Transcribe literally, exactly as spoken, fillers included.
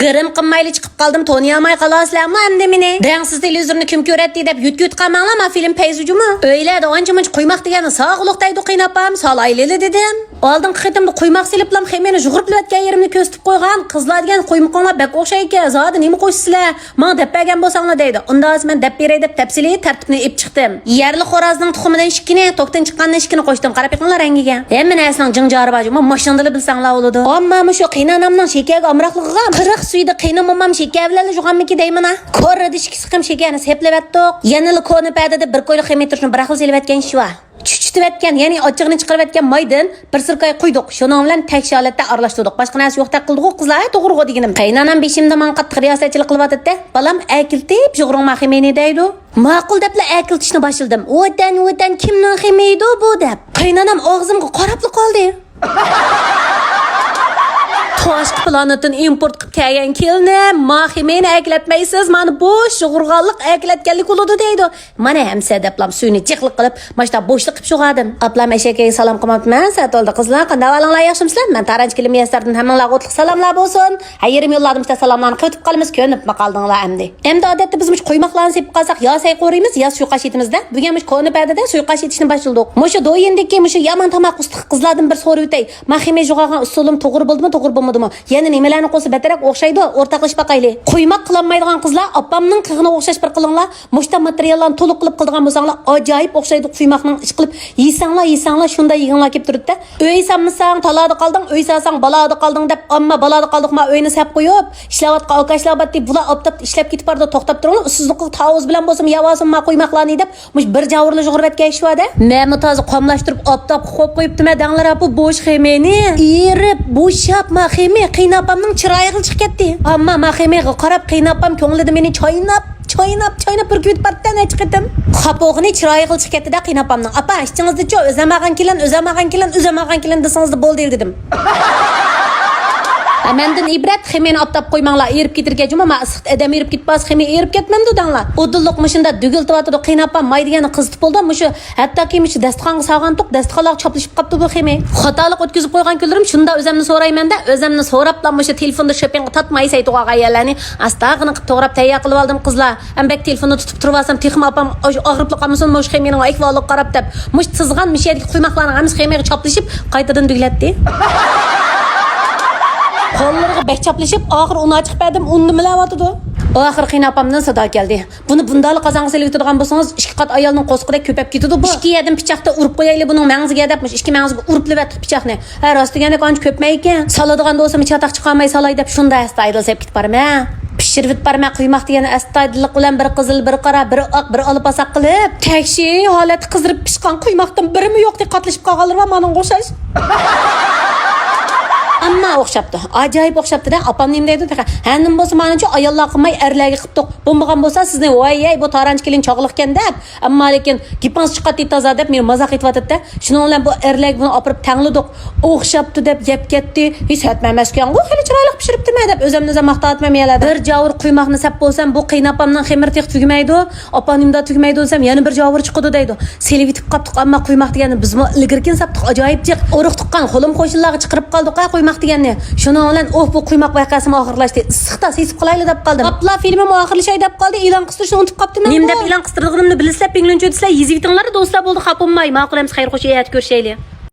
گىرىم قىلمايلا چىقىپ قالدىم، تونۇيالماي قالاسىلەرمۇ ئەمدى مېنى. دەڭسىز تېلېۋىزورنى كىم كۆرەتتى دەپ يۇت-يۇت قالماڭلار، ما فىلىم پەيزى جۇمۇ. ئۆيلەردە ئانچە-مۇنچە قۇيماق دېگەننى ساغلىق دەيدۇ قېيىنئاپام، سالايلىلا دېدىم. ئالدىنقى قېتىمدا قۇيماق سېلىپلام خېمىرنى يۇغۇرۇپ يەتكەن يېرىمنى كۆرسىتىپ قويغان، قىزلار دېگەن قۇيمىقىڭلار بەك ئوخشايدىكەن، زادى نېمە قوشىسىلەر؟ ماڭا دەپ بەرگەن بولساڭلار دەيدۇ. ئۇنداق دېسە مەن دەپ بېرەي دەپ تەپسىلىي تەرتىپنى ئېلىپ چىقتىم. يەرلىك خورازنىڭ تۇخۇمىدىن ئىككىنى، توكتىن چىققاندىن ئىككىنى قوشتۇم. قاراپ بېقىڭلار رەڭگىگە. ھەممە نەرسىنىڭ جىڭجارى بار، جۇمۇ ماشىنىدىلا بىلسەڭلار بولىدۇ. ئەمما مۇشۇ قېيىنئانامنىڭ شېكەرگە ئامراقلىقىغا قىرىق سۈيىدە قېيىنمامام شېكەر بىلەنلا جۇغانمىكى دەيمەن ھە. كوررىدا ئىككى سىقىم شېكەرنى سېپلىۋەتتۇق. يەنىلا كونا پەدىدە بىر كويلۇق خېمىر تۇرۇشنى بىراقلا سېلىۋەتكەن ئىش بار. چۈچۈتۈۋەتكەن، يەنى ئاچچىقىنى چىقىرىۋەتكەن مايدىن بىر سىركاي قۇيدۇق. شۇنىڭ بىلەن تەكشى ھالەتتە ئارىلاشتۇردۇق. باشقا نەرسە يوقتەك قىلدىغۇ قىزلار، ھە، توغرىغۇ دېگىنىم. قېيىنئانام بېشىمدا ماڭا قاتتىق رىياسەتچىلىك قىلىۋاتىدۇ. بالام، ئەكېلىپ يۇغۇرۇڭ ما خېمىرنى دەيدۇ. ماقۇل دەپلا ئەكېلىتىشنى باشلىدىم. ۋەتەن، ۋەتەن، كىمنىڭ خېمىرىدۇ بۇ دەپ. قېيىنئانام ئاغزىمغا قاراپلا قالدى. تاشقى پلانېتتىن ئىمپورت قىلىپ كەلگەن كېلىنىم، ما خېمىرنى ئەكېلەتمەيسىز، مانا بوش يۇغۇرغانلىق ئەكېلەتكەنلىك بولىدۇ دەيدۇ. مانا ئەمسە دەپلام سۈيىنى جىقلىق قىلىپ، ماشتا بوشلۇق قىلىپ شۇغادىم. ئاپلام ئەشەكەيگە سالام قىلماپتىمەن، سەت بولدى قىزلار، قانداق ئەھۋالىڭلار، ياخشىمۇسىلەر؟ مەن تارانچ كېلىن مۇيەسسەردىن ھەممىڭلارغا ئوتلۇق سالاملار بولسۇن. ھەيرىم يوللاردىم ئىشتە سالاملارنى قېتىپ قالىمىز، كۆنۈپمۇ قالدىڭلار ئەمدى. ئەمدى ئادەتتە بىز مۇشۇ قۇيماقلارنى سېپىپ قالساق، يا سەي قورۇيمىز، يا سۇيۇقئاش ئېتىمىز-دە. بۈگۈن مۇشۇ كونا پەدىدە سۇيۇقئاش ئېتىشنى باشلىدۇق. مۇشۇ دويىندىكى مۇشۇ يامان تاماق ئۇستىقى قىزلاردىن بىر سورىۋېتەي. ما خېمىر جۇغارغان ئۇسۇلۇم توغرا بولدىمۇ، توغرا بولمىدىمۇ؟ يەنە نېمىلەرنى قوشسا بەتەرەك ئوخشايدۇ، ئورتاقلىشىپ باقايلى. قۇيماق قىلالمايدىغان قىزلار ئاپامنىڭ قىلىقىغا ئوخشاش بىر قىلىڭلار. مۇشتا ماتېرىياللارنى تولۇق قىلىپ قىلىدىغان بولساڭلار، ئاجايىپ ئوخشايدۇ قۇيماقنىڭ. ئىشقىلىپ يېسەڭلار، يېسەڭلار، شۇنداق يېگۈڭلار كېلىپ تۇرىدۇ-دە. ئۆي سالمىساڭ تالادا قالدىڭ، ئۆي سالساڭ بالادا قالدىڭ دەپ، ئامما بالادا قالدۇق ما ئۆينى سەپ قويۇپ، ئىشلەۋاتقان ئاكاشلار باتتى، بۇلار ئاپتاپتا ئىشلەپ كېتىپ بارىدۇ، توختاپ تۇرۇڭلار، ئۇسسۇزلۇقىغا تاۋۇز بىلەن بولسىمۇ يەۋالسۇن ما قۇيماقلارنى دەپ، مۇشۇ بىر جاۋۇرلا يۇغۇرۇۋەتكەن ئىش بار-دە. مەنمۇ تازا قاملاشتۇرۇپ ئاپتاپقا قويۇپ قويۇپتىمەن دەڭلار، ئاپا، بوش خېمىرنى. ئېرىپ، بوشاپ ما خېمىر، قېيىنئاپامنىڭ چىرايىغىلا چىقىپ كەتتى. ئامما ما خېمىرغا قاراپ، قېيىنئاپام كۆڭلىدە مېنى چايناپ، چايناپ، چايناپ پۈركۈۋېتىپ بارىدۇ نەچچە قېتىم. خاپا بولغىنى چىرايىغىلا چىقىپ كەتتى-دە قېيىنئاپامنىڭ. ئاپا، ئىچىڭىزدىچۇ، ئۆزەم ئالغان كېلىن، ئۆزەم ئالغان كېلىن، ئۆزەم ئالغان كېلىن دېسىڭىزلا بولدى دېدىم. ھە، مەندىن ئىبرەت، خېمىرنى ئاپتاپ قويماڭلار، ئېرىپ كېتىدىكەن جۇمۇ، ما ئىسسىقتا ئادەم ئېرىپ كېتىپ قالسا، خېمىر ئېرىپ كەتمەمدۇ دەڭلار. ئۇدۇللۇق مۇشۇنداق دۈگىلىتىۋاتىدۇ قېيىنئاپام، ماي دېگەننى قىزىتىپ بولدى، مۇشۇ ھەتتاكى مۇشۇ داستىخانغا سالغانتۇق، داستىخانلارغا چاپلىشىپ قاپتۇ بۇ خېمىر. خاتالىق ئۆتكۈزۈپ قويغان كۈنلىرىم شۇنداق ئۆزەمنى سورايمەن-دە، ئۆزەمنى سوراپلا مۇشۇ تېلېفوندا شوپپىڭغا تارتماي سەي توغرىغان يەرلەرنى ئاستاغىنا قىلىپ توغراپ تەييار قىلىۋالدىم قىزلار. ئەم بەك تېلېفوننى تۇتۇپ تۇرۇۋالسام تېخىمۇ ئاپام ئاغرىپلا قالمىسۇن مۇشۇ خېمىرنىڭ ئەھۋالىغا قاراپ دەپ. مۇشۇ سىزغان مۇشۇ يەردىكى قۇيماقلارنىڭ ھەممىسى خېمىرغا چاپلىشىپ قايتىدىن دۈگىلەتتى. قوللىرىغا بەك چاپلىشىپ ئاخىرى ئۇنى چىقىپ بەردىم، ئۇننى نېمىلەۋاتىدۇ. ئاخىرى قېيىنئاپامدىن سادا كەلدى. بۇنى بۇنداقلا قازانغا سېلىۋېتىدىغان بولسىڭىز، ئىككى قات ئايالنىڭ قورسىقىدەك كۆپەپ كېتىدۇ بۇ. ئىككى يەردىن پىچاقتا ئۇرۇپ قويايلى بۇنىڭ مەڭزىگە دەپ، مۇشۇ ئىككى مەڭزىگە ئۇرۇپلىۋەتتۇق پىچاقنى. ھە، راست دېگەندەك ئانچە كۆپمەيدىكەن. سالىدىغان بولسام چاتاق چىقارماي سالاي دەپ شۇنداق ئەستايىدىل سېلىپ كېتىپ بارىمەن. پىشۇرۇۋېتىپ بارىمەن قۇيماق دېگەننى ئەستايىدىللىق بىلەن بىر قىزىل، بىر قارا، بىر ئاق، بىر ئالا پاساق قىلىپ. تەكشى ھالەتتە قىزىرىپ پىشقان قۇيماقتىن بىرىمۇ يوقتەك قاتلىشىپ قالغانلىرى بار مانىڭغا ئوخشاش. ئەمما ئوخشاپتۇ. ئاجايىپ ئوخشاپتۇ-دە. ئاپام نېمە دەيدۇ تېخى؟ ھە، نېمە بولسا مانىچۇ ئاياللار قىلماي ئەرلەرگە قىپتۇق. بولمىغان بولسا سىزنى ۋاي ھەي بۇ تارانچى كېلىن چاغلىقكەن دەپ. ئەمما لېكىن گېپىڭىز چىقاتتى تازا دەپ مېنى مازاق ئېتىۋاتىدۇ-دە. شۇنىڭ بىلەن بۇ ئەرلەرگە بۇنى ئاپىرىپ تەڭلىدۇق. ئوخشاپتۇ دەپ يەپ كەتتى. ھېس ئەتمەمەسكەنغۇ خېلى چىرايلىق پىشۇرۇپتىمەن دەپ ئۆزەمنى ئۆزەم ماختاۋاتىمەن يەنە. بىر جاۋۇر قۇيماقنى سەپ بولسام بۇ قېيىنئاپامنىڭ خېمىرى تېخى تۈگىمەيدۇ. ئاپام نېمىدا تۈگمەيدۇ دېسەم، يەنە بىر جاۋۇر چىقىدۇ دەيدۇ. سېلىۋېتىپ قاپتۇق، ئەمما قۇيماق دېگەننى بىزمۇ ئىلگىرىكىن ساپتۇق، ئاجايىپ جىق. ئۇرۇق تۇغقان، قولۇم قوشنىلارغا چىقىرىپ قالدۇق ھە قۇيماق دېگەننى. شۇنىڭ بىلەن ئوھ، بۇ قۇيماق ۋەقەسىمۇ ئاخىرلاشتى. ئىسسىقتا سېسىپ قالايلى دەپ قالدىم. ئاپلا فىلمىمۇ ئاخىرلىشاي دەپ قالدى، ئېلان قىستۇرۇشنى ئۇنتۇپ قاپتىمەن. نېمە دەپ ئېلان قىستۇرىدىغىنىمنى بىلىسىلەر، پىڭلۈنچۈ دېسىلەر، يېزىۋېتىڭلار دوستلار، بولدى، خاپا بولماي. ماقۇل ئەمسە، خەير، خوش، ئەتە كۆرۈشەيلى.